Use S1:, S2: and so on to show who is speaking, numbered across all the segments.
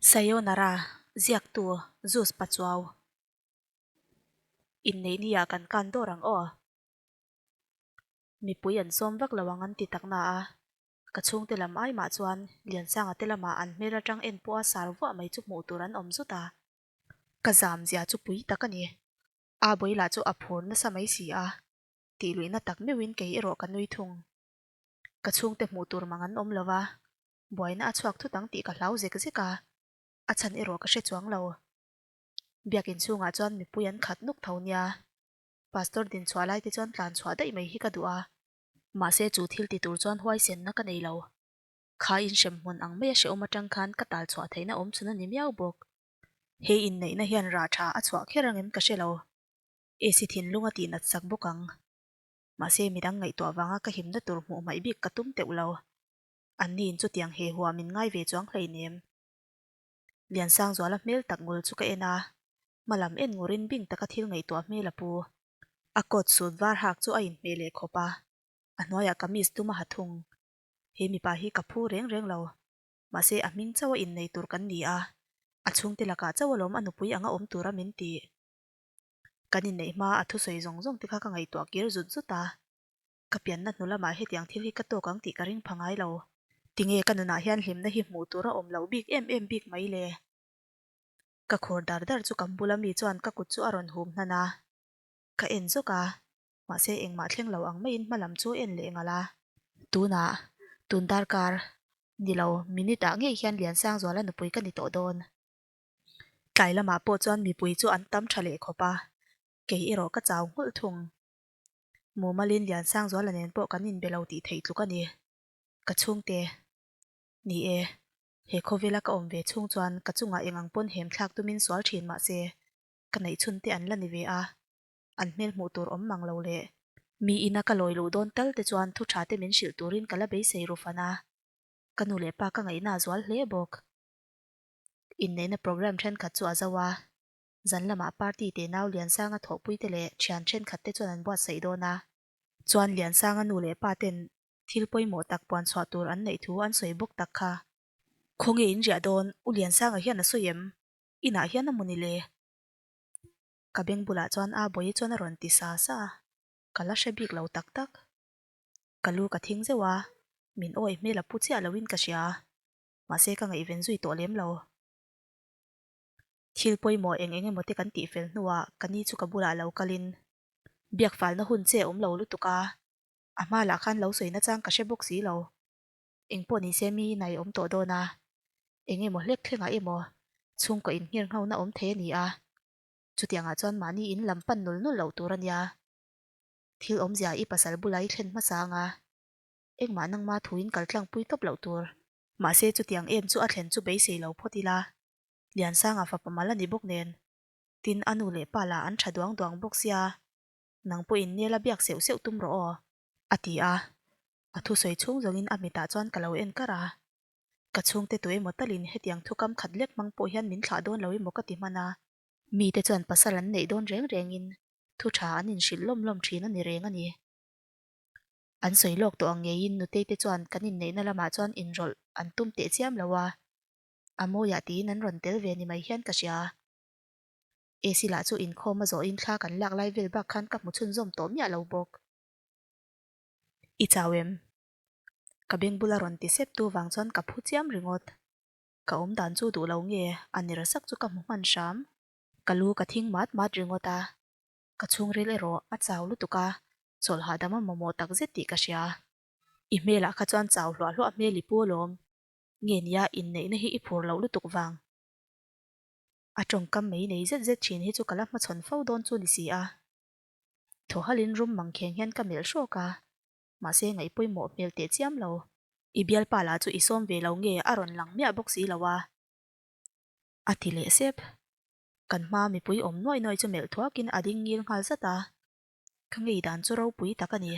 S1: Sayonara, ziaktu Zeus Pachuau. Inneih ni ah kan kan dawr ang aw. Mipui an sawm vak lo ang an ti tak na a, ka chhungte lam ai mah chuan Liansanga te lamah an hmel atang en pawha sar vuah mai chu hmuh tur an awm zut a. Ka zam zia chu pui tak a ni. A bawi lah chu a phur nasa mai si a, tih luihna tak meuhin kei erawh ka nui thung. Ka chhungte hmuh tur mang an awm lo va, buaina a chhuak thut ang tih ka hlau zek zek a, a chhan erawh ka hre chuang lo. Biakin chhungah chuan mipui an khat nuk tho nia. Pastor din chhuah lai te chuan tlan chhuah daih mai hi ka duh a. Mahse chu thil ti tur chuan huaisenna ka nei lo. Kha inhrem hmun ang maia hrehawm atang khan ka tal chhuah theihna awm chhun a ni miau bawk. He inneihna hian rah tha a chhuah kher angem ka hre lo. AC thinlung a tihnat sak bawk ang. Mahse midang ngaihtuah vanga ka himna tur hmuh hmaih bik ka tum teuh lo. Anni in chutiang he huah min ngai ve chuang hleinem. Liansangzuala hmel tak ngul chu ka en a, hmalam en ngurin bing taka thil ngaihtuah hmel a pu. A coat suit var hak chu a inhmeh leh khawp a, a hnuaiah kamis dum a ha thung. He mipa hi ka phu reng reng lo. Mahse a hming chauh a innei tur kan ni a, a chhungte lakah chauh alawm a nupui anga awm tura min tih. Kan inneih hma a thusawi zawng zawng te kha ka ngaihtuah kir zut zut a, ka pianna hnu lamah hetiang thil hi ka tawk ang tih ka ring pha ngai lo. Tinge ka nunah hian hlimna hi hmuh tur a awm loh bik em em bik mai le? Ka khur dar dar chu kan bula mi chuan ka kut chu a rawn hum hnan a, ka en zawk a, mahse engmah thleng lo ang maiin hma lam chu en leh ngalh a. Tunah, tun darkar, ni lo, minute ah ngei hian Liansangzuala nupui ka ni tawh dawn. Tlai lamah pawh chuan mipui chu an tam tha leh khawp a, kei erawh ka chau nghulh thung. Mumalin Liansangzuala nen pawh kan inbe lo tih theih tluk a ni. Ka chhungte, Ni e, he khawvela ka awm ve chhung chuan ka chungah eng ang pawn hem thlak tumin sual thin mah se, ka neih chhun te an la ni ve a, an hmel hmuh tur awm mang lo leh. Mi ina ka lawi luh dawn tal te chuan thu tha te min hrilh turin ka la beisei ru fan a, ka nu leh pa ka ngaihna a zual hle bawk. Inneihna programme thenkhat chu a zo a, zan lamah party te nau Liansanga thawhpui te leh thian thenkhat te chuan an buatsaih dawn a. Chuan Liansanga nu leh pa ten thil pawimawh tak puan chhuah tur an neih thu an sawi bawk tak kha. Khawnge in riah dawn? U Liansanga hian a sawi em? Inah hian a mu ni le? Ka beng bulah chuan a bawi chuan a rawn ti sa sa a, ka la hre bik lo tak tak. Ka lu ka thing zeuh a, min awi hmel a pu chiah loin ka hria. Mahse ka ngaihven zui tawh lem lo. Thil pawimawh eng eng emaw te kan tih fel hnuah ka ni chu ka bulah lo kalin biak falna hun che a awm lo lutuk a, a hma lah khan lo sawi nachang ka hre bawk si lo. Engpawh ni se mi inah i awm tawh dawn a, eng emaw hlek thlengah emaw chhungkaw inhngir nghona awm thei a ni a, chutiangah chuan mahni in lam pan nul nul loh tur a nia. Thil awmzia i pasal bulah i thlen hmasa ang a, engmah nangma thuin kal tlangpui tawp loh tur. Mahse chutiang em chu a thlen chu beisei lo phawt ila, Liansanga fapa mal a ni bawk nen, tin a nu leh pa lah an tha duang duang bawk sia, nang pawhin nel a biak seuh seuh tum rawh aw, a ti a, a thusawi chhung zawngin a mitah chuan ka lo en kar a, ka chhungte tu emaw talin hetiang thukam khat lek hmang pawh hian min thlah dawn lo emaw ka ti hman a, mite chuan pasal an neih dawn reng rengin thu tha an inhrilh lawm lawm thin a ni reng a ni. An sawi lawk tawh ang ngeiin nutei te chuan kan inneihna lamah chuan inrawlh an tum teh chiam lo a, a mawiah tiin an rawn tel ve ni mai hian ka hria. AC lah chu inkhawm a zawhin thla kan lak lai vel bak khan ka hmu chhunzawm tawh miah lo bawk. I chau em? Ka beng bula rawn ti sep tu vang chuan ka phu chiam ringawt. Ka awm dan chu duh lo nge a ni rasak chu ka hmu hman hram. Ka lu ka thing mat mat ringawt a, ka chhungril erawh a chau lutuk a, chawlh hahdam a mamawh tak zet tih ka hria. I hmelah kha chuan chau hluah hluah hmel i pu alawm. Nge nia inneihna hi i phur loh lutuk vang. A tawngkam mai nei zet zet thin hi chu ka la hmachhawn fo dawn chu ni si a. Thaw halin rum mangkheng hian ka melh hrawk a, mahse ngaih pawimawh hmel teh chiam lo. I bialpa lah chu i sawm ve lo nge a rawn lang miah bawk si lo a. A ti leh sep. Kan hma mipui awm nuai nuai chu melh thuakin a ding ngil nghal zat a. Ka ngei dan chu ropui tak a ni.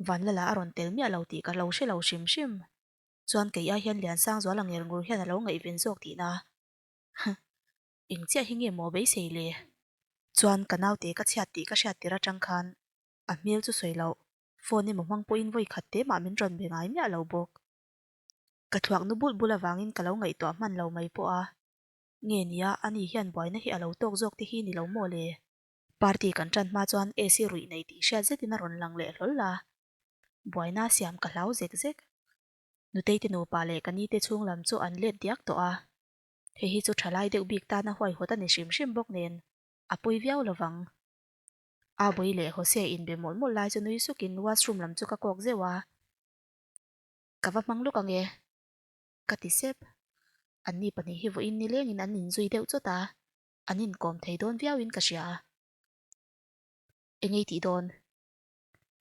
S1: Vanlala a rawn tel miah lo tih ka lo hre lo hrim hrim. Chuan kei ai hian Liansangzuala nger ngur hian a lo ngaihven zawk tihna. Huh. Eng chiah hi nge maw beisei le? Chuan ka naute ka chhiat tih ka hriat tir atang khan a hmel chu sawi loh, phone emaw hmang pawhin vawi khat te mah min rawn be ngai miah lo bawk. Ka thluak nu bulh bulh avangin ka lo ngaihtuah hman lo mai pawh a. Nge nia, ani hian buaina hi a lo tawk zawk te hi ni lo maw le? Party kan tan hma chuan AC ruih nei tih hriat zetin a rawn lang leh hlawl a. Buaina siam ka hlau zek zek. Nutei te nupa leh ka ni te chhung lam chu an let diak tawh a. Hei hi chu thalai deuh bik tana huaihawt a ni hrim hrim bawk nen a pawi viau lovang. Abui leh Jose inbe mawlh mawlh lai chu nui sukin washroom lam chu ka kawk zeuh a. Ka va hmang lawk ang e, ka ti sep. Anni pahnih hi vawiin nilengin an inzui deuh chawt a, an inkawm thei dawn viauin ka hria. Engei tih dawn?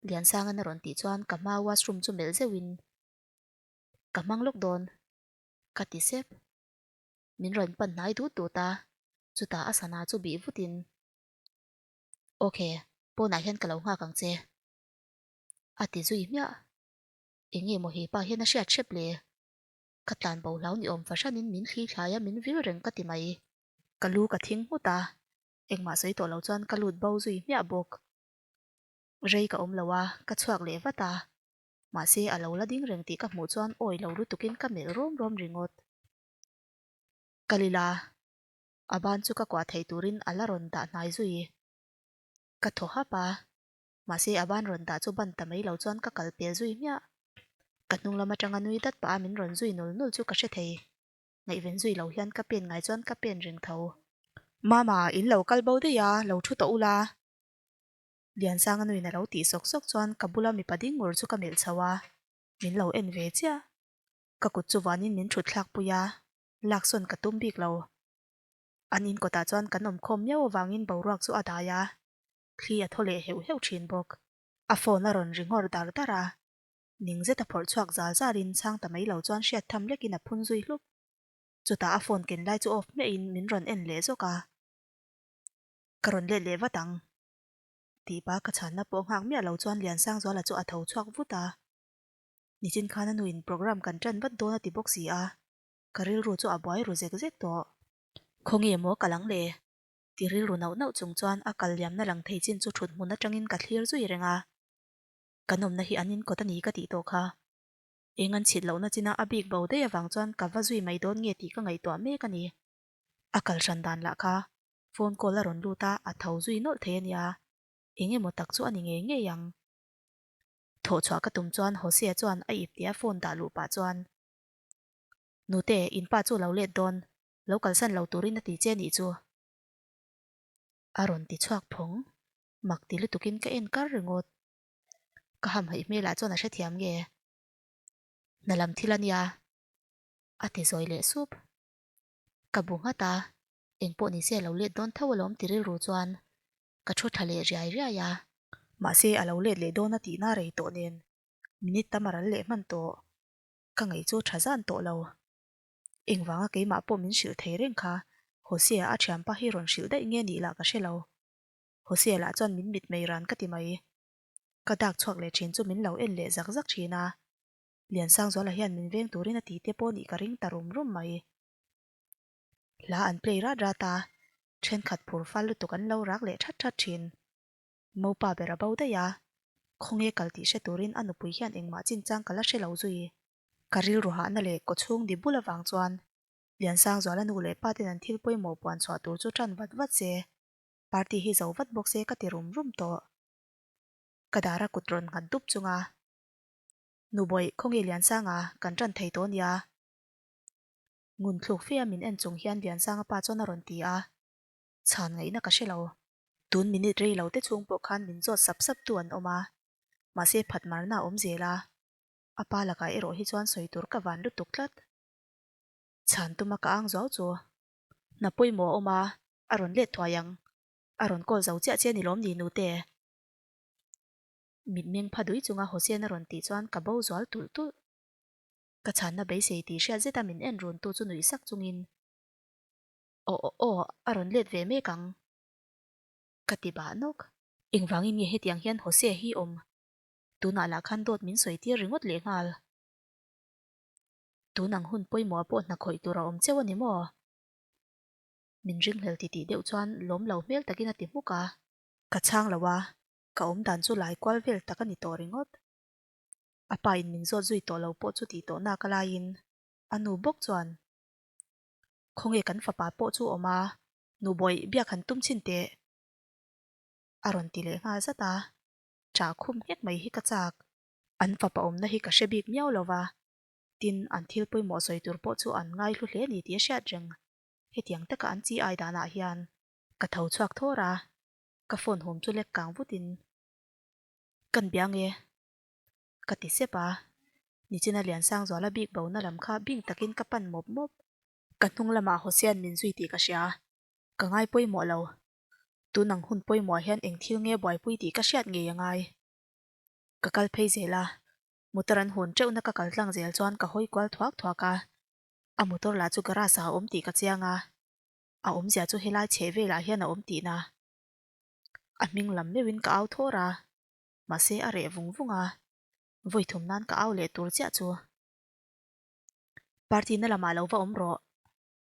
S1: Liansangan a rawn tih chuan ka hma washroom chu melh zeuhin, Ka hmang lawk dawn, ka ti sep. Min rawn pan hnai dut dut a, chutah a sana chu bih vutin, Ok, pawnah hian ka lo nghak ang che, a ti zui hmiah. Enge maw he pa hian a hriat hrep le? Ka tlan bo hlau ni awm fahranin min thli thlai a, min vil reng ka ti mai. Ka lu ka thing nghut a, engmah sawi tawh lo chuan ka lut bo zui hmiah bawk. Rei ka awm lo a, ka chhuak leh vat a. Mahse a lo la ding reng tih ka hmuh chuan awi lo lutukin ka melh rawm rawm ringawt. Ka lila, a ban chu ka kuah theih turin a la rawn dah hnai zui. Ka thaw hap a, Mahse a ban rawn dah chu ban ta mai lo chuan ka kal pel zui hmiah. Ka hnung lam atanga nui dat pah a min rawn zui nul nul chu ka hre thei. Ngaihven zui lo hian ka pen ngai chuan ka pen reng tho. Mama, in lo kal bo daih a, lo thu tawh ula. Liansanga nuin a lo tih sawk sawk chuan ka bula mipa ding ngur chu ka melh chho a, min lo en ve chiah. Ka kut chu vanin min thut thlak pui a, laksawn ka tum bik lo. An in kawtah chuan kan awm khawm miau avangin boruak chu a dai a, Thli a thaw leh heuh heuh thin bawk. A phone a rawn ri nghawr dar dar a, ning zet a phawrh chhuak zal zal in chhang ta mai lo chuan hriat tham lek in a phun zui hlup. Chutah a phone ken lai chu off hmiah in min rawn en leh zawk a. Ka rawn let leh vat ang. Tih pa ka chhanna pawh nghak miah lo chuan Liansangzuala chu a tho chhuak vut a. Nichin khan a nu in program kan tan vat dawn a ti bawk si a, ka rilru chu a buai ru zek zek tawh. Khawnge maw ka lang le? Ti rilru nauh nauh chung chuan a kal liamna lang thei chin chu thut hmun atangin ka thlir zui reng a. Ka nawmna hi an inkawt a ni ka tih tawh kha. Eng an chhit lohna china a bik bo daih avang chuan ka va zui mai dawn nge tih ka ngaihtuah mek a ni. A kal hran dan lah kha phone call a rawn lut a, a tho zui nawlh thei a nia. Eng emaw tak chu a ni ngei ngei ang. Thawh chhuah ka tum chuan Hosea chuan a ip tia phone dah luh pah chuan, Nute, in pa chu lo let dawn. Lo kalsan lo turin a ti che nih chu. A rawn ti chhuak phawng. Mak ti lutukin ka en kar ringawt. Ka hamhaih hmelah chuan a hrethiam nge? Hna lam thil a nia. A ti zawi leh sup. Ka bu nghat a, engpawh ni se a lo let dawn tho alawm ti rilru chuan ka thu thla leh riai riai a. Mahse a lo let leh dawn a tihna rei tawh nen minute tam a ral leh hman tawh. Ka ngaih chu tha zan tawh lo. Engvanga keimah pawh min hrilh thei reng kha Hosea a thianpa hi rawn hrilh daih nge nih lah ka hre lo. Hosea lah chuan min mit mei ran ka ti mai. Ka dak chhuak leh thin chu min lo en leh zak zak thin a. Liansangzuala hian min veng turin a ti te pawh nih ka ring ta rum rum mai. Hla an play rat rat a, thenkhat phur fal lutuk an lo rak leh that that thin. Mopa ber a bo daih a, khawnge kal tih hre turin a nupui hian engmah chinchang ka la hre lo zui. Ka rilru hahna leh kawchhung di bul avang chuan Liansangzuala nu leh pa ten an thil pawimawh puan chhuah tur chu tan vat vat se, party hi zo vat bawk se ka ti rum rum tawh. Ka dara kut rawn nghat dup chunga, Nu bawih, khawnge Liansanga, kan tan thei tawh nia. Ngun thluk fe a min en chung hian Liansanga pa chuan a rawn ti a, chhan ngaihna ka hre lo. Tun minute rei lo te chhung pawh khan min zawt sap sap tu an awm a, mahse phat marna a awm zel a. A pa lakah erawh hi chuan sawi tur ka van lutuk tlat. Chhan tuma ka ang zuau chu. Hna pawimawh a awm a, a rawn let thuai ang. A rawn call zo chiah che ni lawm ni nute? Mitmeng pha dui chunga Hossein a rawn tih chuan ka bo zual tulh tulh. Ka chhanna beisei tih hriat zeta min en run tu chu nuih sak chungin, Aw aw aw, a rawn let ve mek ang. Ka ti bah nawk. Engvangin nge hetiang hian Hosea hi awm? Tunah lah khan dawt min sawi tir ringawt leh nghal. Tun ang hun pawimawh pawh hna khawih tur a awm cheu a ni maw? Min ringhlel titih deuh chuan lawm lo hmel takin a ti hmuk a. Ka chhang lo a, ka awm dan chu lai kual vel tak a ni tawh ringawt. A pa in min zawt zui tawh lo pawh chu tih tawh nak a laiin. A nu bawk chuan, Khawnge kan fapa pawh chu awm a, nu bawih biak han tum chhin teh. A rawn ti leh nghal zat a, ṭah khum nghek mai hi ka chak. An fapa awmna hi ka hre bik miau lo va, tin an thil pawimawh sawi tur pawh chu an ngaihlu hle ni tih a hriat reng. Hetiang taka an chi ai danah hian ka tho chhuak thawr a, ka phone hum chu lek kang vutin kan bia nge ka ti sep a, nichina Liansangzuala bik bona lam kha bing takin ka pan mawp mawp. Ka hnung lamah Hosea-an min zui tih ka hria, ka ngai pawimawh lo. Tun ang hun pawimawh hian eng thil nge buaipui tih ka hriat ngei a ngai. Ka kal phei zel a, motor an hun teuhna ka kal tlang zel chuan ka hawi kual thuak thuak a, a motor lah chu garage ah a awm tih ka chiang a, a awmzia chu helai chheh velah hian a awm tihna. A hming lam meuhin ka au thawr a, mahse a reh vung vung a, vawi thum nan ka au leh tur chiah chu. Party na lamah lo va awm rawh,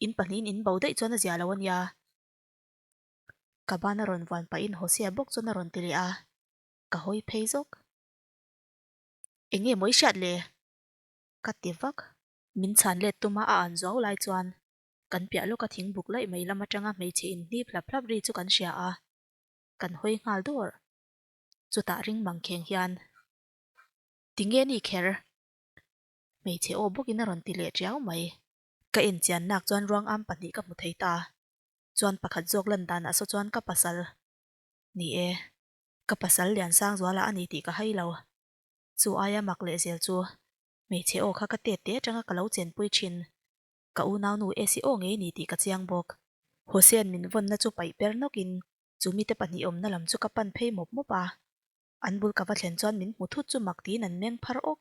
S1: in pahnihin in bo daih chuan a zia lo a nia. Ka ban a rawn vuan pahin Hosea bawk chuan a rawn ti leh a, ka hawi phei zawk. Eng nge maw i hriat le? Ka ti vak. Min chhan let tuma a an zuau lai chuan kan piah lawka thing buk laih mai lam atanga hmeichhe inhnip hlap hlap ri chu kan hria a, kan hawi nghal dawr. Chutah ring mang kheng hian, Tinge ni kher? Hmeichhe aw bawkin a rawn ti leh tiau mai. Ka enchian nak chuan ruang am pahnih ka hmu thei ta. Chuan pakhat zawk lan danah saw chuan ka pasal. Ni e, ka pasal Liansangzuala a ni tih ka hai lo. Chu aia mak leh zel chu hmeichhe aw kha ka tet te atanga ka lo chenpui thin. Ka unaunu Esi aw ngei ni tih ka chiang bawk. Hossein min vawnna chu paih per nawkin chu mite pahnih awmna lam chu ka pan phei mawp mawp a. An bul ka va thlen chuan min hmu thut chu mak tiin an meng phar awk.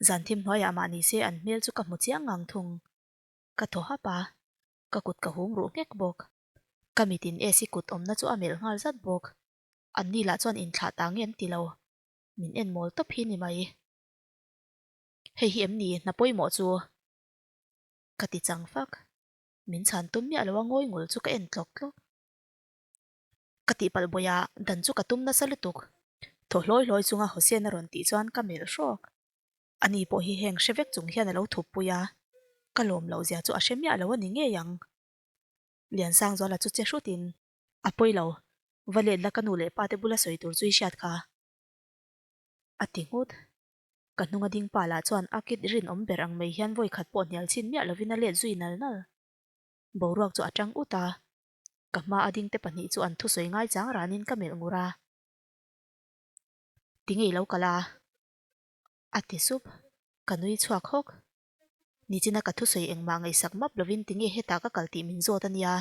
S1: Zan thim hnuaiah mah ni se an hmel chu ka hmu chiang ngang thung. Ka thaw hap a, ka kut ka hum ruh nghek bawk. Ka mitin Esi kut awmna chu a melh nghal zat bawk. Anni lah chuan inthlah ta nge an ti lo. Min en mawl tawp hi ni mai. Hei hi em ni hna pawimawh chu? Ka ti chang fak. Min chhan tum miah lo a ngawi ngul chu ka en tlawk tlawk. Ka tihpalh bawih a, dan chu ka tum nasa lutuk. Thaw hlawi hlawi chunga Hossein a rawn tih chuan ka melh hrawk. Ani pawh hi heng hre vek chung hian a lo thup pui a, ka lawm loh zia chu a hre miah lo a ni ngei ang. Liansangzuala chu che hrutin, A pawi lo, va let la ka nu leh pa te bula sawi tur chu i hriat kha. A ti nghut. Ka hnunga ding pa lah chuan a kit rinawm ber ang mai hian vawi khat pawh hnial chhin miah lovin a let zui nal nal. Boruak chu a tang ut a, ka hma a ding te pahnih chu an thusawi ngai chang ranin ka melh ngur a. Tinge i lo kal a? A ti sup. Ka nui chhuak hawk. Nichina ka thusawi engmah ngaihsak map lovin tinge hetah ka kal tih min zawt a nia.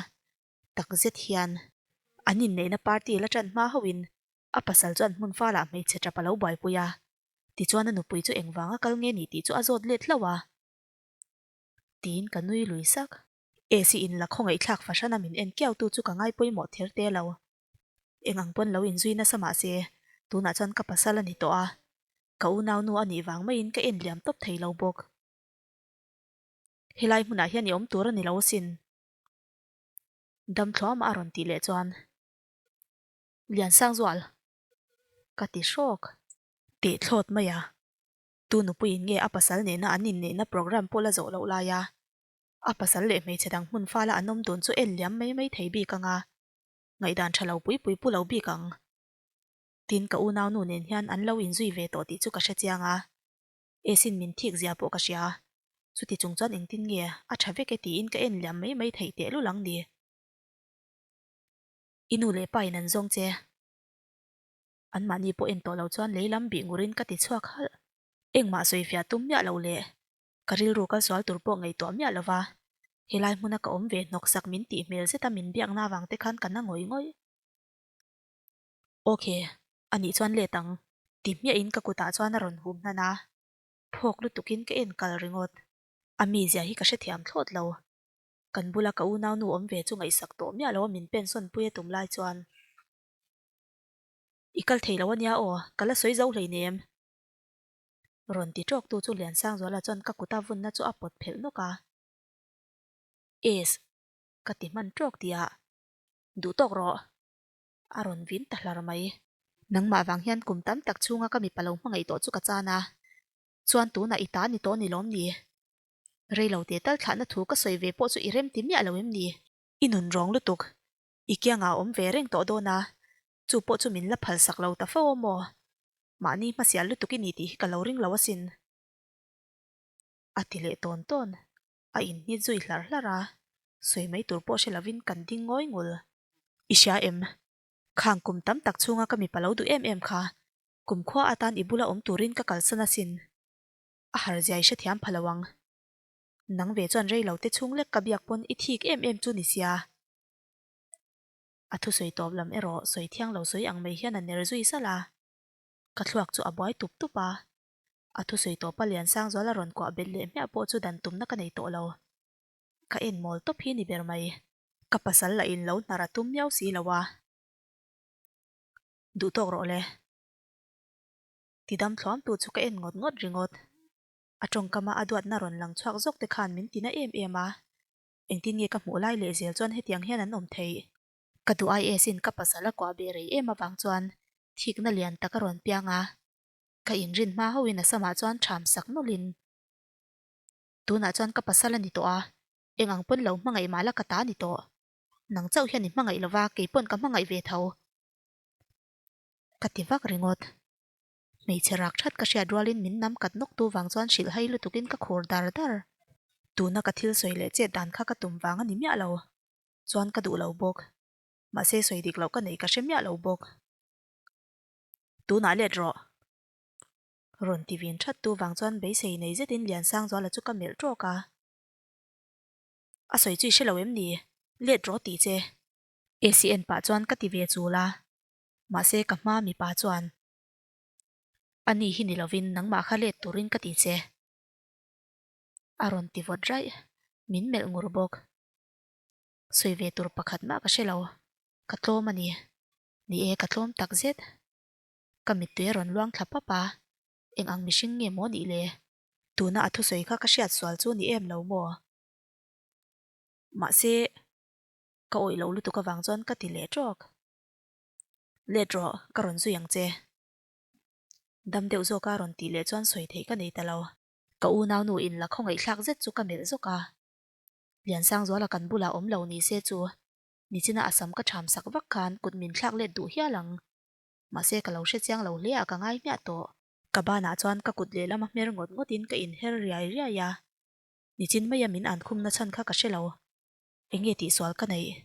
S1: Tak zet hian an inneihna party la tan hma hauhin a pasal chuan hmun falah hmeichhe tap a lo buaipui a, tichuan a nupui chu engvanga kal nge ni tih chu a zawt let hlauh a. Tiin ka nui lui sak. AC in la khawngaihthlak fahrana min en kiautu chu ka ngai pawimawh ther te lo. Eng ang pawn lo inzui nasa mah se, tunah chuan ka pasal a ni tawh a, ka unaunu a nih vang maiin ka en liam tawp thei lo bawk. Helai hmunah hian i awm tur a ni lo asin. Dam thluama a rawn tih leh chuan, Liansangzual! Ka ti hrawk. Teh thlawt mai a, tu nupuiin nge a pasal nena an inneihna programme pawh la zawh loh lai a, a pasal leh hmeichhe dang hmun fala an awm dun chu en liam mai mai thei bik ang a, ngaihdan tha lo pui pui pu lo bik ang. Tin, ka unaunu nen hian an lo inzui ve tawh tih chu ka hre chiang a, Esin min thik zia pawh ka hria. Chuti chung chuan engtin nge a tha vek e tiin ka en liam mai mai theih teh lul ang ni. I nu leh pa in an zawng che. Anmahni pawh en tawh lo chuan lei lam bih ngurin ka ti chhuak halh. Engmah sawifiah tum miah lo leh ka rilru kal sual tur pawh ngaihtuah miah lo va, helai hmuna ka awm ve hnawk sak min tih hmel zeta min biakna avang te khan ka na ngawih ngawih. Ok, anih chuan let ang. Ti hmiahin ka kutah chuan a rawn hum hnan a, phawk lutukin ka en kal ringawt. A mizia hi ka hrethiam thlawt lo. Kan bula ka unaunu awm ve chu ngaihsak tawh miah lo a min pensawn pui a tum lai chuan. I kal thei lo ania aw, ka la sawi zo hleinem. Rawn ti tawktu chu Liansangzuala chuan ka kuta vunna chu a pawt phelh nawk a. Es, ka ti hman tawk tihah, Duh tawk rawh. A rawn vin ta hlar mai. Nangmah vang hian kum tam tak chhunga ka mipa lo hmangaih tawh chu ka chan a, chuan tunah i ta ni tawh ni lawm ni? Rei lo teh tal thlahna thu ka sawi ve pawh chu i rem ti miah lo em ni? I nun rawng lutuk. I kiangah a awm ve reng tawh dawn a, chu pawh chu min la phal sak lo ta fo a maw? Mahni hmasial lutuk i ni tih hi ka lo ring lo asin. A ti leh tawn tawn. A inhnit zui hlarh hlarh a, sawi mai tur pawh hre lovin kan ding ngawi ngul. I hria em? Khang kum tam tak chhunga ka mipa lo duh em em kha, kum khua atan i bula awm turin ka kalsan asin. A har zia i hrethiam pha lo ang. Nang ve chuan rei lo te chhung lek ka biak pawn i thik em em chu ni sia. A thusawi tawp lam erawh sawi thiang lo sawi ang mai hian a ner zui salh a. Ka thluak chu a buai tup tup a. A thusawi tawpa Liansangzuala rawn kuah bet leh hmiah pawh chu dan tumna ka nei tawh lo. Ka en mawl tawp hi ni ber mai. Ka pasal lah in lo hnar a tum miau si lo a. Duh tawk rawh le. Ti dam thluam tu chu ka en ngawt ngawt ringawt. A tawngkama a duatna rawn lang chhuak zawk te khan min tina em em a. Engtin nge ka hmuh lai leh zel chuan hetiang hian an awm theih? Ka duh ai esin ka pasal a kuah beh rei em avang chuan thikna lian tak a rawn piang a. Ka inrin hma hoin a samah chuan ṭham sak nawlhin tunah chuan ka pasal a ni tawh a, eng ang pawn lo hmangaih mah la ka ta a ni tawh. Nang chauh hian i hmangaih lova kei pawn ka hmangaih ve tho. Ka ti vak ringawt. Hmeichhe rak that ka hriat rualin min nam kat nawk tu vang chuan hrilh hai lutukin ka khur dar dar. Tuna ka thil sawi leh chet dan kha ka tum vang a ni miah lo. Chuan ka duh lo bawk. Mahse sawi dik loh ka neih ka hre miah lo bawk. Tunah let rawh. Rawn ti vin that tu vang chuan beisei nei zetin Liansangzuala chu ka melh tawk a. A sawi chu i hre lo em ni? Let rawh tih che. AC en pah chuan ka ti ve chul a. Mahse ka hma mipa chuan A ni hi ni lovin nangmah kha let turin ka ti che. A rawn ti vawt raih. Min melh ngur bawk. Sawi ve tur pakhat mah ka hre lo. Ka tlawm a ni. Ni e, ka tlawm tak zet. Ka mittui a rawn luang thla pap a, eng ang mihring nge maw nih le? Tuna a thusawi kha ka hriat sual chu ni em lo maw? Mahse, ka awih loh lutuk avang chuan ka ti leh tawk. Let rawh, ka rawn zui ang che. Dam deuh zawka rawn tih leh chuan sawi theih ka nei ta lo. Ka unaunu in la khawngaihthlak zet chu ka melh zawk a. Liansangzuala kan bulah awm lo ni se chu Nichina a sam ka ṭham sak vak khan kut min thlak let duh hial ang. Mahse ka lo hre chiang lo hle a ka ngai hmiah tawh. Ka banah chuan ka kut lehlam a hmer ngawt ngawtin ka inher riai riai a. Nichin maia min an khumna chhan kha ka hre lo. Enge tihsual ka neih?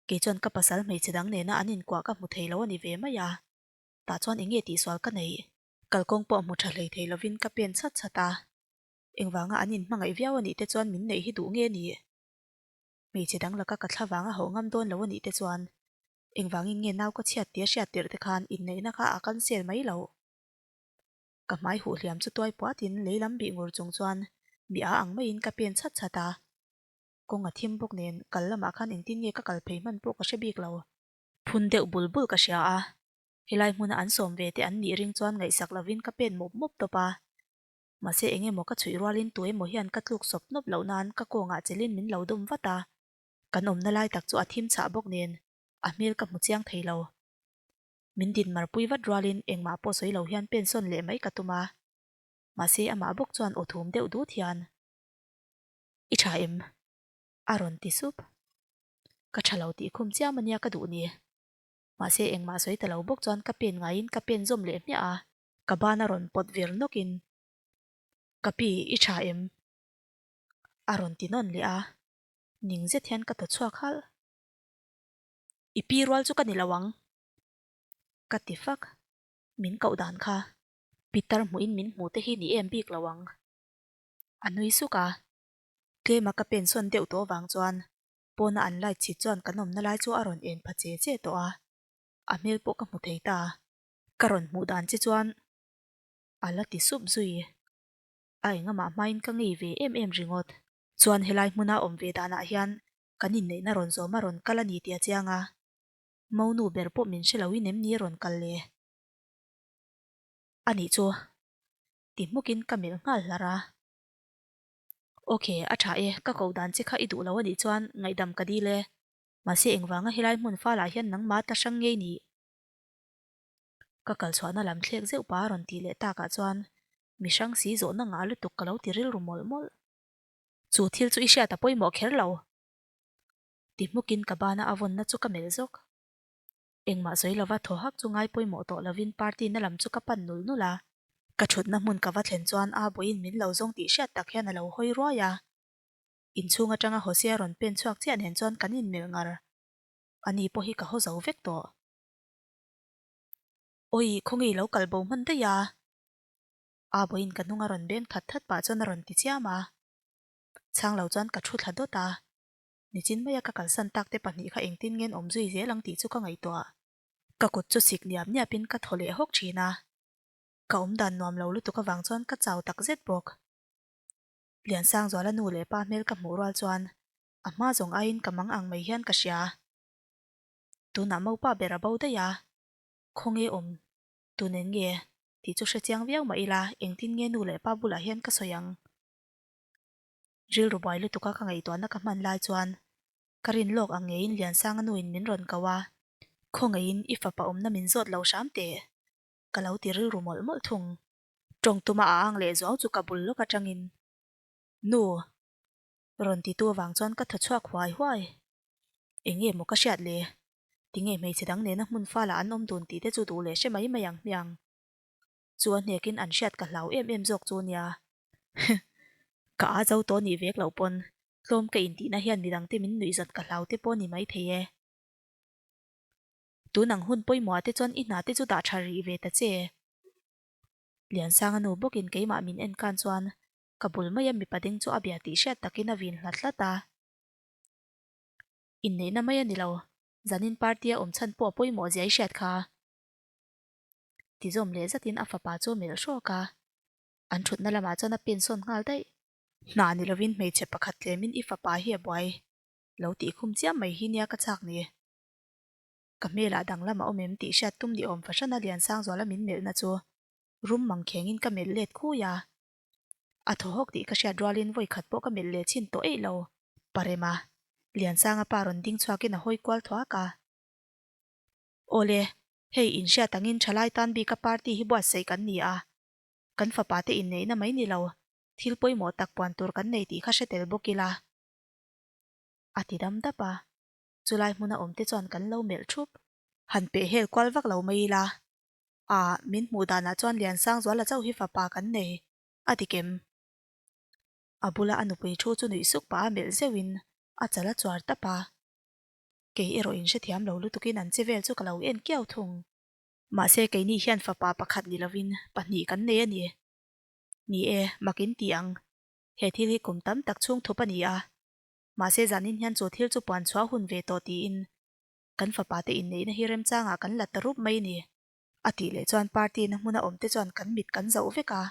S1: Kei chuan ka pasal hmeichhe dang nena an inkuah ka hmu thei lo a ni ve mai a. Tah chuan enge tihsual ka neih? Kalkawng pawh hmu ṭha hlei thei lovin ka pen chhat chhat a. Engvanga an inhmangaih viau a nih te chuan min neih hi duh nge ni? Hmeichhe dang laka ka thla vanga hauh ngam dawn lo a nih te chuan engvangin nge nau ka chhiat tia hriat tirh te khan inneihna kha a cancel mai loh. Ka hmai huh hliam chu tuai puatin lei lam bih ngur chung chuan mi a ang maiin ka pen chhat chhat a. Kawng a thim bawk nen kal lamah khan engtin nge ka kal phei hman pawh ka hre bik lo. Phun deuh bul bul ka hria a, helai hmuna an sawm ve te an nih ring chuan ngaihsak lovin ka pen mawp mawp tawp a. Mahse eng emaw ka chhuih rualin tu emaw hian ka tluk sawp nawp loh nan ka kawngah chelin min lo dawm vat a. Kan awmna lai tak chu a thim chhah bawk nen a hmel ka hmu chiang thei lo. Min din marpui vat rualin engmah pawh sawi lo hian pen sawn leh mai ka tum a. Mahse amah bawk chuan aw thum deuh dut hian, I tha em? a rawn ti sup. Ka tha lo tih khum chiam ania ka duh ni. Mahse engmah sawi ta lo bawk chuan ka pen ngaiin ka pen zawm leh hmiah a. Ka ban a rawn pawt vir nawkin, Ka pi, i tha em? A rawn ti nawn leh a, ning zet hian ka thaw chhuak halh. I pi rual chu ka ni lo ang, ka ti fak. Min koh dan kha Pitar hmuhin min hmu te hi ni em bik lo ang. A nui suk a, tlema ka pen sawn deuh tawh avang chuan pawna an light chhit chuan kan awmna lai chu a rawn en pha che che tawh a, a hmel pawh ka hmu thei ta. Ka rawn hmuh dan che chuan a la ti sup zui. A engamah hmain ka ngei ve em em ringawt. Chuan helai hmuna awm ve danah hian kan inneihna rawn zawm a rawn kal a ni tia chiang a. Monu ber pawh min hre loin em ni a rawn kal le? A nih chu ti hmukin ka melh nghal hlar a. Ok, a tha e, ka koh dan che kha i duh lo a nih chuan ngaihdam ka dil e. Mahse engvanga helai hmun falah hian nangmah ta hrang ngei nih? Ka kal chhuahna lam thlek zeuh pa a rawn tih leh takah chuan mi hrang si zawhna ngah lutuk ka lo ti rilru mawlh mawlh. Chu thil chu i hriat a pawimawh kher lo. Ti hmukin ka bana a vawnna chu ka melh zawk. Engmah sawi lova thaw hak chu ngai pawimawh tawh lovin party na lam chu ka pan nul nul a. Ka thutna hmun ka va thlen chuan a buin min lo zawng tih hriat tak hian a lo hawi ruai a. Inchhung atanga Hosea rawn pen chhuak chiah nen chuan kan inmelh ngar. Ani pawh hi ka haw zo vek tawh. Awi, khawnge i lo kal bo hman daih a? A buin ka hnung a rawn beng that that pah chuan a rawn ti chiam a. Chhang lo chuan ka thu thla dawt a. Nichin maia ka kalsan tak te pahnih kha engtin ngen awm zui zel ang tih chu ka ngaihtuah. Ka kut chu sik niap niapin ka thaw leh hawk thin a. Ka awm dan nuam lo lutuk avang chuan ka chau tak zet bawk. Liansangzuala nu leh pa hmel ka hmuh rual chuan a hma zawng aiin ka mang ang mai hian ka hria. Tunah mopa ber a bo daih a, khawnge awm tun eng nge tih chu hre chiang viau mah ila engtin nge nu leh pa bulah hian ka sawi ang. Rilru buai lutuka ka ngaihtuahna ka hman lai chuan ka rin lawk ang ngeiin Liansanga nuin min rawn ko a, Khawngeiin i fapa awmna min zawt lo hram teh, ka lo ti rilru mawlh mawlh thung. Tawng tuma a ang leh zuau chu ka bul lawk atangin, Nu! Rawn titu avang chuan ka thaw chhuak huai huai. Eng nge maw ka hriat le? Tinge hmeichhe dang nena hmun falah an awm dun tih te chu duh leh hre mai mai ang hmiang. Chu a hnekin an hriat ka hlau em em zawk chu nia. Ka a zo tawh nih vek loh pawn tlawm ka intihna hian midangte min nuih zat ka hlau te pawh ni maithei e. Tun ang hun pawimawhah te chuan i hna te chu dah tha rih ve ta che. Liansanga nu bawkin keimah min en kan chuan ka bul maia mipa ding chu a bia tih hriat takin a vin hlat hlat a. Inneihna mai a ni lo, zanin party a awm chhan pawh a pawimawh zia i hriat kha. Tizawm leh zatin a fapa chu a melh hrawk a. An thutna lamah chuan a pen sawn nghal daih. Hna ni lovin hmeichhe pakhat tlemin i fapa hi a buai lo tih khum chiam mai hi nia ka chak ni. Ka hmelah danglam a awm em tih hriat tum ni awm fahrana Liansangzuala min melhna chu rum mang khengin ka melh let khui a. A thaw hawk tih ka hriat rualin vawi khat pawh ka melh leh chhin tawh eih lo. Parema, Liansanga pa rawn ding chhuakin a hawi kual thuak a. Awle, hei inhriat angin thalai tan bika party hi buatsaih kan ni a. Kan fapa te inneihna mai ni lo, thil pawimawh tak puan tur kan nei tih kha hre tel bawk ila. A ti dam dap a, chulai hmuna awm te chuan kan lo melh thup. Han peh hel kual vak lo mai ila. Ah, min hmuh danah chuan Liansangzuala chauh hi fapa kan nei, a ti kem. A bula a nupui thu chu nuih suk pah a melh zeuhin a chal a chuar tap a. Kei erawh in hrethiam lo lutukin an che vel chu ka lo en kiau thung. Mahse keini hian fapa pakhat ni lovin pahnih kan nei a ni. Ni e, mak in ti ang. He thil hi kum tam tak chhung thup a ni a. Mahse zanin hian chu thil chu puan chhuah hun ve tawh tiin kan fapa te inneihna hi remchangah kan la ta rup mai ni. A tih leh chuan party na hmuna awm te chuan kan mit kan zauh vek a.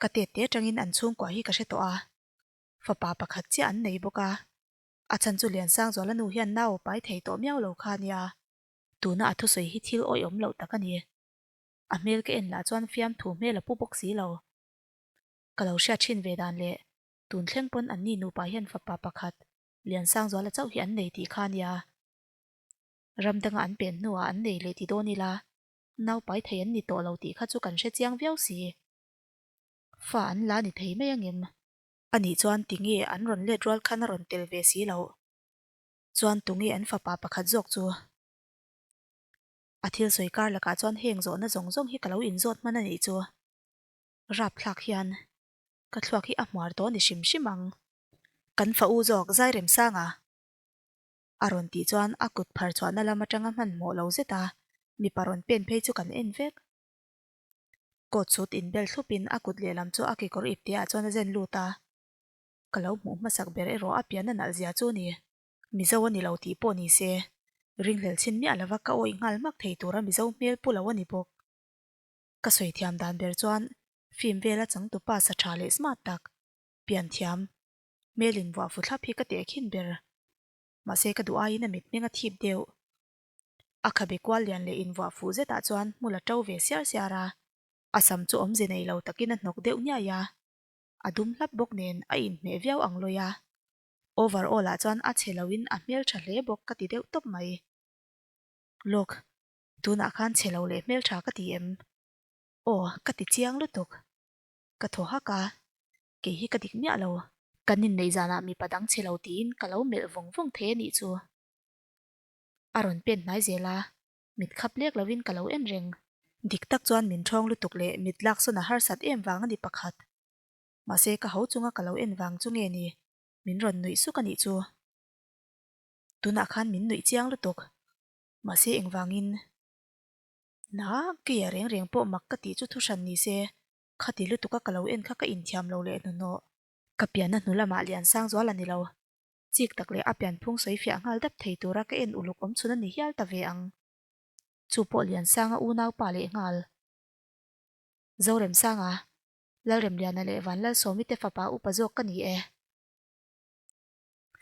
S1: Ka tet te atangin an chhungkua hi ka hre tawh a. Fapa pakhat chiah an nei bawk a. A chhan chu Liansangzuala nu hian nau a pai thei tawh miau lo kha a nia. Tuna a thusawi hi thil awihawm loh tak a ni. A hmel ka en lah chuan fiamthu hmel a pu bawk si lo. Ka lo hriat thin ve dan leh tun thleng pawn anni nupa hian fapa pakhat Liansangzuala chauh hi an nei tih kha a nia. Ram danga an pen hnuah an nei leh ti dawn ila, naupai thei an ni tawh lo tih kha chu kan hre chiang viau si. Fa an la ni thei mai angem? Anih chuan tinge an rawn let rual khan a rawn tel ve si loh? Chuan tunge an fapa pakhat zawk chu? A thil sawi kar lakah chuan heng zawhna zawng zawng hi ka lo inzawt hman a nih chu. Rapthlak hian ka thluak hi a hmuar tawh ni hrim hrim ang. Kan fa u zawk Zairemsanga a rawn tih chuan a kut phar chhuahna lam atanga hmanhmawh lo zet a, mipa rawn pen phei chu kan en vek. Coat suit inbel thlupin a kut lehlam chu a kekawr ipte ah chuan a zen lut a. Ka lo hmuh hmasak ber erawh a pian a nalh zia chu ni. Mizo a ni lo tih pawh ni se, ringhlel chhin miah lova ka awih nghal hmak thei tura Mizo hmel pu lo a ni bawk. Ka sawi thiam dan ber chuan film vela changtupa sa tha leh smart tak, pian thiam, hmel invuah fu thlap hi ka tehkhin ber. Mahse ka duh aiin a mitmeng a thip deuh. A khabe kual lian leh invuah fuh zetah chuan hmul a to ve siar siar a. A sam chu awmze nei lo takin a hnawk deuh niai a. A dum hlap bawk nen a inhmeh viau ang lawi a. Over all ah chuan a chhe loin a hmeltha hle bawk ka ti deuh tawp mai. Lawk, tunah khan chhe lo leh hmeltha ka ti em? Aw, ka ti chiang lutuk. Ka thaw hak a, kei hi ka dik miah lo. Kan inneih zanah mipa dang che lo tiin ka lo melh vawng vawng thei a nih chu. A rawn pen hnai zel a, mit khap lek lovin ka lo en reng. Dik tak chuan min ṭhawng lutuk leh mit lak sawn a harsat em vang a ni pakhat. Mahse ka ho chunga ka lo en vang chu nge ni, min rawn nuih suk a nih chu. Tunah khan min nuih chiang lutuk. Mahse engvangin? Na, keia reng reng pawh mak ka tih chu thu hran ni se, khati lutuka ka lo en kha ka inthiam lo leh hnuhnawh. Ka pianna hnu lamah Liansangzual a ni lo. Chik tak leh a pianphung sawi fiah nghal dap thei tura ka en uluk awm chhun a ni hial ta ve ang. Chu pawh Liansanga unaupa leh nghal. Zoremsanga, Lalremliana leh Vanlalsawmi te fapa upa zawk ka ni e.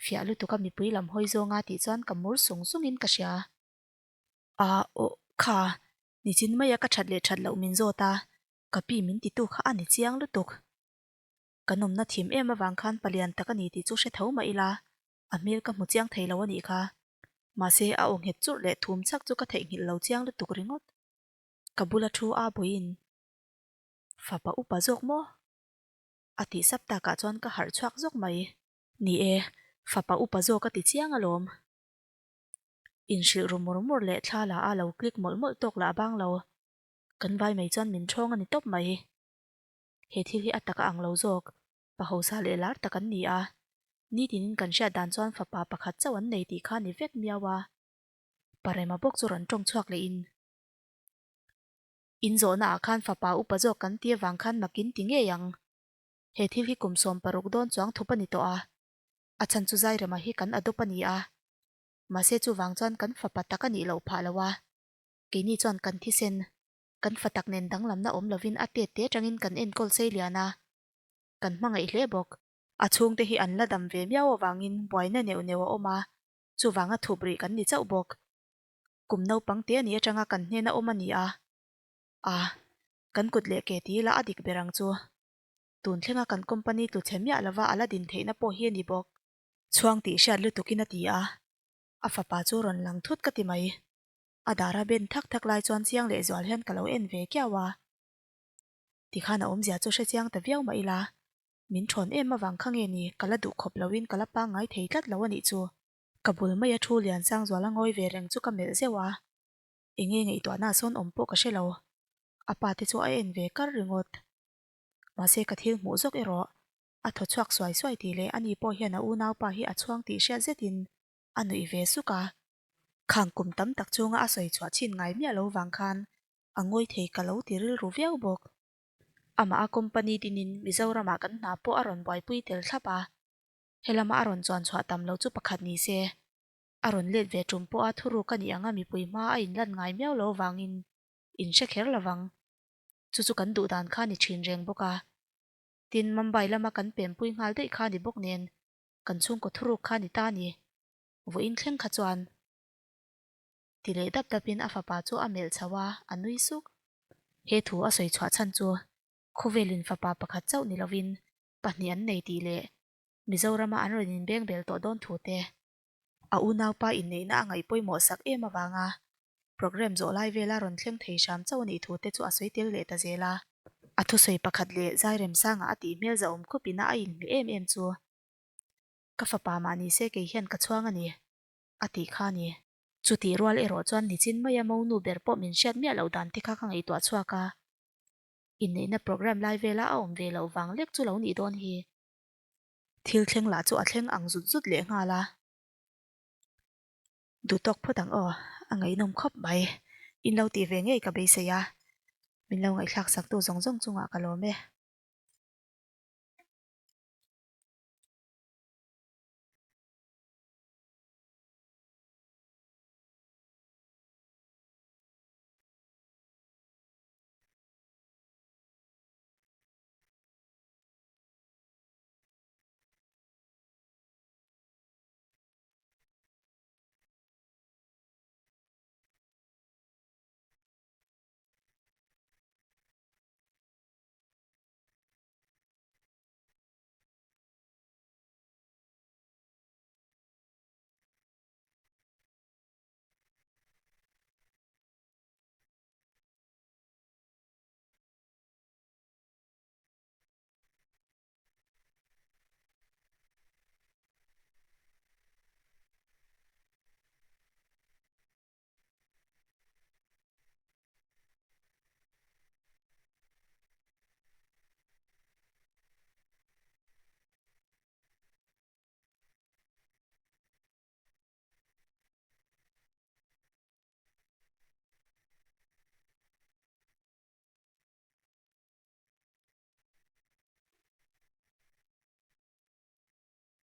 S1: Fiah lutuka mipui lam hawi zawnga tih chuan ka mur sung sungin ka hria. A aw kha, nichin maia ka that leh that loh min zawt a, ka pi min titu kha a ni chiang lutuk. Kan awmna thim em avang khan palian tak a ni tih chu hre tho mah ila, a hmel ka hmu chiang thei lo a nih kha. Mahse a aw nghet churh leh thum chak chu ka theihnghilh lo chiang lutuk ringawt. Ka bula thu a buiin, Fapa upa zawk maw? A tih sap takah chuan ka harh chhuak zawk mai. Ni e, fapa upa zawk a ti chiang alawm. Inhrilh ru mur mur leh thla la a lo click mawlh mawlh tawk lah a bang lo. Kan vai mai chuan min ṭhawng a ni tawp mai. He thil hi a tak a ang lo zawk, pa hausa leh lar tak an ni a. Nitinin kan hriat dan chuan fapa pakhat chauh an nei tih kha ni vek miau a. Pa Rema bawk chu rawn ṭawng chhuak lehin. In zawhna ah khan fapa upa zawk kan ti avang khan mak in ti ngei ang. He thil hi kum 16 dawn chuang thup a ni tawh a, a chhan chu Zairema hi kan adopt a ni a. Mahse chuvang chuan kan fapa tak a nih loh phah lo a, keini chuan kan thisen, kan fa tak nen danglamna awm lovin a tet te atangin kan enkawl sei lian a, kan hmangaih hle bawk. A chhungte hi an la dam ve miau avangin buaina neuh neuh a awm a, chuvanga thup rih kan ni chauh bawk. Kum naupang te a nih atanga kan hnena awm a ni a, a, kan kut leh ke ti ila a dik ber ang chu. Tun thlenga kan company tlu chhe miah lova a la din theihna pawh hi a ni bawk. Chhuang tih hriat lutukin a ti a, a fapa chu rawn lang thut ka ti mai. A dara ben thak thak lai chuan chiang leh zual hian ka lo en ve kiau a. Tikhan a awmzia chu hre chiang ta viau mah ila, min thawn em avang kha nge ni ka la duh khawp loin ka la pangngai thei tlat lo a nih chu. Ka bul maia thu lian sang zuala ngawi ve reng chu ka melh zeuh a, enge ngaihtuahna a sawn awm pawh ka hre lo. A pa te chu a en ve kar ringawt. Mahse ka thil hmuh zawk erawh a thaw chhuak suai suai tih leh ani pawh hian a unaupa hi a chhuang tih hriat zetin a nuih ve suk a. Khang kum tam tak chunga a sawi chhuah chhin ngai miah lo vang khan a ngawi thei ka lo ti rilru viau bawk. Amah a company dinin Mizoramah kan hna pawh a rawn buaipui tel thlap a. Helama a rawn chuan chhuah tam lo chu pakhat ni se, a rawn let ve tum pawha thuruk a nih anga mipui hma a inlan ngai miau lo vangin in hre kher lovang. Chu chu kan duh dan kha ni thin reng bawk a. Tin, Mumbai lama kan pempui nghal daih kha ni bawk nen, kan chhungkaw thuruk kha ni ta ni. Vawiin thleng kha chuan. Ti leh dap dapin a fapa chu a melh chho a, a nui suk. He thu a sawi chhuah chhan chu khawvelin fapa pakhat chauh ni lovin pahnih an nei tih leh Mizorama an rawn inbeng bel tawh dawn thu te, a unaupa inneihna a ngaih pawimawh sak em avanga programme zawh lai vela rawn thleng thei hram chauh a nih thu te chu a sawi tel leh ta zel a. A thusawi pakhat leh Zairemsanga a tih hmel zahawm khup ina a inhmeh em em chu, Ka fapa mah ni se kei hian ka chhuang a ni, a tih kha a ni. Chutih rual erawh chuan nichin maia monu ber pawh min hriat miah loh dan te kha ka ngaihtuah chhuak a. Inneihna programme lai vela a awm ve loh vang lek chu lo nih dawn hi. Thil thleng lah chu a thleng ang zut zut leh nghal a. Duh tawk phawt ang aw, a ngaihnawm khawp mai. In lo tih ve ngei ka beisei a, min lo ngaihthlak saktu zawng zawng chungah ka lawm e.